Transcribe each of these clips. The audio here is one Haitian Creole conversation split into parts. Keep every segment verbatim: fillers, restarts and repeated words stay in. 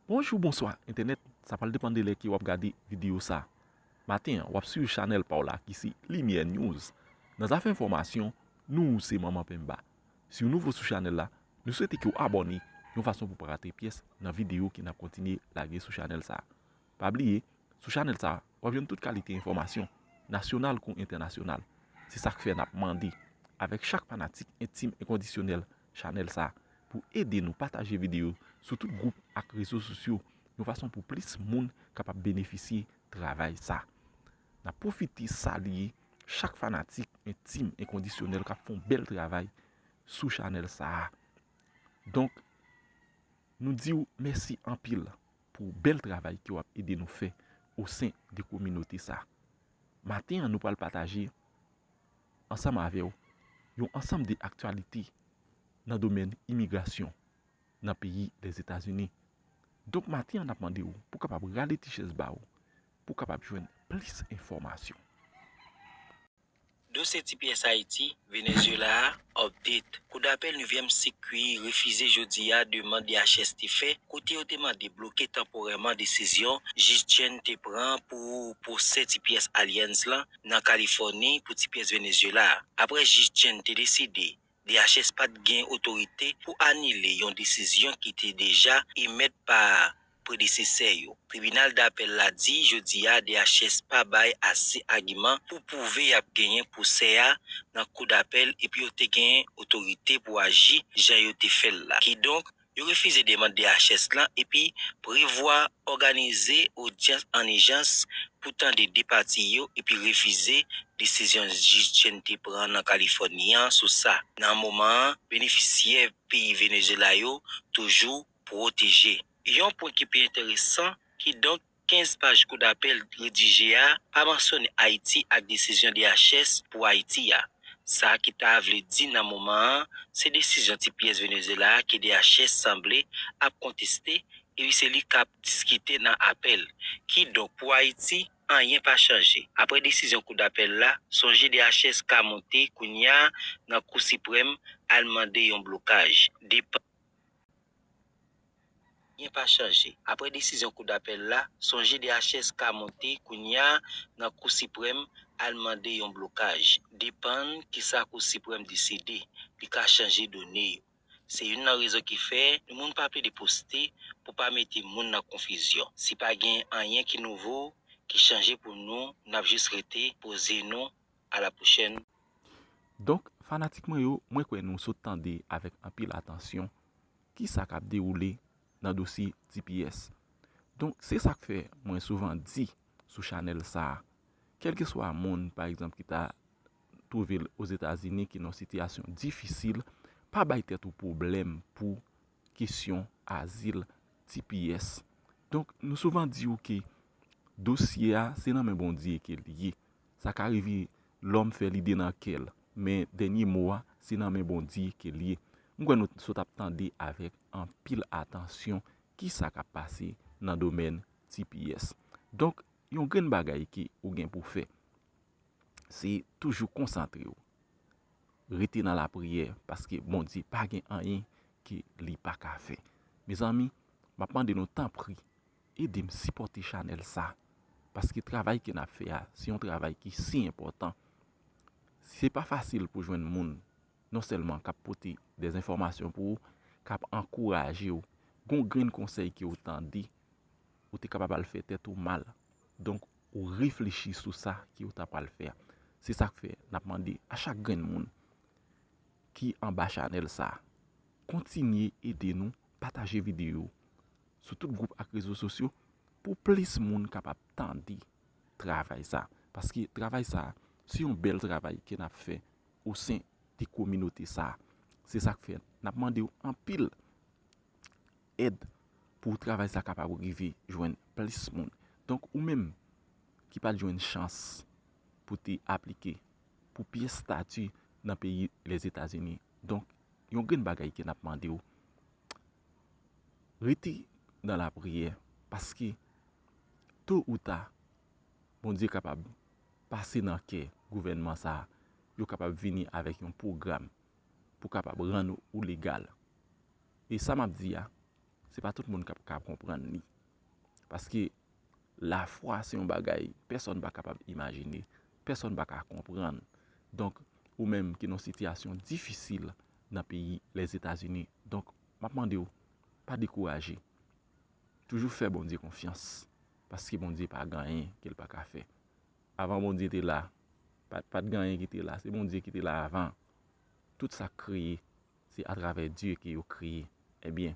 Bonjou, bonswa, entènèt. Sa pral depann de lè ke w ap gade videyo sa. Maten an, w ap swiv chanèl pa w la ki se Limyè News. Nan zafè enfòmasyon, nou se Manman Penba. Si w nouvo sou chanèl la, nou swete ke w abòne yon fason pou w pa rate pyès nan videyo ke n ap kontinye lage sou chanèl sa. Pa bliye, sou chanèl sa, w ap jwenn tout kalite enfòmasyon, nasyonal kou entènasyonal. Se sa k fè n ap mande, avèk chak fanatik entim enkondisyonèl chanèl sa, pou ede nou pataje videyo sou tout gwoup ak rezo sosyo, yon fason pou plis moun kapab benefisye travay sa. N ap pwofite salye chak fanatik entim enkondisyonèl k ap fè yon bèl travay sou chanèl sa a. Donk, nou di w mèsi anpil pou bèl travay ke w ap ede nou fè o sen de kominote sa. Maten an, nou pral pataje ansanm avè w yon ansanm de aktyalite nan domèn imigrasyon nan peyi Lèzetazini. Donk, maten an, n ap mande w pou w kapab rale ti chèz ba w, pou w kapab jwenn plis enfòmasyon. Dosye T P S Ayiti, Venezuela a, update. Kou dapèl nevyèm sikui refize jodi a demann D H S te fè, kote yo te mande bloke tanporèman desizyon jij Chen te pran pou pwosè T P S Alliance lan nan Kalifòni pou T P S Venezuela a. Apre jij Chen te deside, D H S pa t gen otorite pou anile yon desizyon ki te deja emèt pa predesesè yo. Tribinal dapèl la di jodi a D H S pa bay ase agiman pou pwouve y ap genyen pwosè a nan kou dapèl epi yo te gen otorite pou aji jan yo te fè l la. Kidonk, yo refize demann D H S lan epi prevwa òganize odyans an ijans pou tande de pati yo epi refize desizyon jij Chen te pran nan Kalifòni an sou sa. Nan moman an, benefisyè peyi Venezuela yo toujou pwoteje. Yon pwen ki pi enteresan, kidonk kenz paj kou dapèl redije a pa mansyone Ayiti ak desizyon D H S pou Ayiti a. Sa ki ta vle di nan moman an, se desizyon T P S Venezuela a ke D H S sanble ap konteste epi se li k ap diskite nan apèl. Kidonk pou Ayiti, anyen pa chanje. Apre desizyon kou dapèl la, sonje D H S ka monte kounye a nan Kou Siprèm al mande yon blokaj. Depan Anyen pa chanje. Apre desizyon kou dapèl la, sonje D H S ka monte kounye a nan Kou Siprèm al mande yon blokaj. Depann kisa Kou Siprèm deside, li ka chanje done yo. Se youn nan rezon ki fè moun pa plede poste pou pa mete moun nan konfizyon. Si pa gen anyen ki nouvo, ki chanje pou nou, n ap jis rete poze nou. A la pwochèn. Donk, fanatik mwen yo, mwen kwè nou sot tande avèk anpil atansyon kisa k ap dewoule nan dosye T P S. Donk, se sa k fè mwen souvan di sou chanèl sa a, kèlkeswa moun, pa egzanp, ki ta twouve l Ozetazini, ki nan yon sitiyasyon difisil, pa bay tèt ou pwoblèm pou kesyon azil, T P S. Donk, nou souvan di w ke dosye a, se nan men Bondye ke l ye. Sa ka rive lòm fè lide nan kè l, men dènye mo a, se nan men Bondye ke l ye. M kwè nou sot ap tande avèk anpil atansyon kisa k ap pase nan domèn T P S. Donk, yon grenn bagay ke ou gen pou fè, se toujou konsantre w. Rete nan lapriyè, paske Bondye pa gen anyen ke li pa ka fè. Mezanmi, m ap mande nou tanpri, ede m sipòte chanèl sa, paske travay ke n ap fè a, se yon travay ki si enpòtan. Se pa fasil pou jwenn moun, non sèlman k ap pote de enfòmasyon pou ou, k ap ankouraje w, gon grenn konsèy ke w tande, ou te kapab al fè tèt ou mal. Donk, ou reflechi sou sa ke w ta pral fè a. Se sa k fè n ap mande a chak grenn moun ki anba chanèl sa, kontinye ede nou pataje videyo sou tout gwoup ak rezo sosyo pou plis moun kapab tande travay sa. Paske travay sa, se yon bèl travay ke n ap fè o sen de kominote sa. Se sa k fè n ap mande w anpil èd pou travay sa kapab rive jwenn plis moun. Donk, ou menm ki pa t jwenn chans pou te aplike pou pyès estati nan peyi Lèzetazini, donk, yon grenn bagay ke n ap mande w, rete nan lapriyè, paske to ou ta, Bondye kapab pase nan kè gouvènman sa a, yo kapab vini avèk yon pwogram pou kapab rann ou legal. E sa m ap di a, Se pa tout moun k ap ka konprann li. Paske lafwa se yon bagay pèsonn pa kapab imajine, pèsonn pa ka konprann. Donk, ou menm ki nan sitiyasyon difisil nan peyi Lèzetazini, donk, m ap mande w, pa dekouraje. Toujou fè Bondye konfyans, paske Bondye pa gen anyen ke l pa ka fè. Avan Bondye te la, pa, pa t gen anyen ki te la, se Bondye ki te la avan. Tout sa k kreye, se atravè Dye ke yo kreye. Ebyen,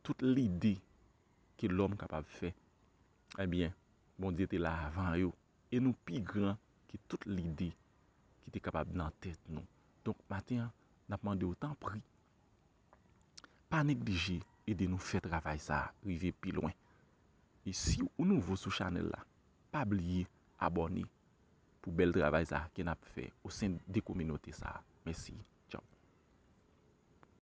tout lide ke lòm kapab fè, ebyen, Bondye te la avan yo. E nou pi gran ke tout lide ki te kapab nan tèt nou. Donk, maten an, n ap mande w, tanpri, pa neglije ede nou fè travay sa a rive pi lwen. E si ou nouvo sou chanèl la, pa bliye abòne pou bèl travay sa a ke n ap fè o sen de kominote sa a. Mèsi.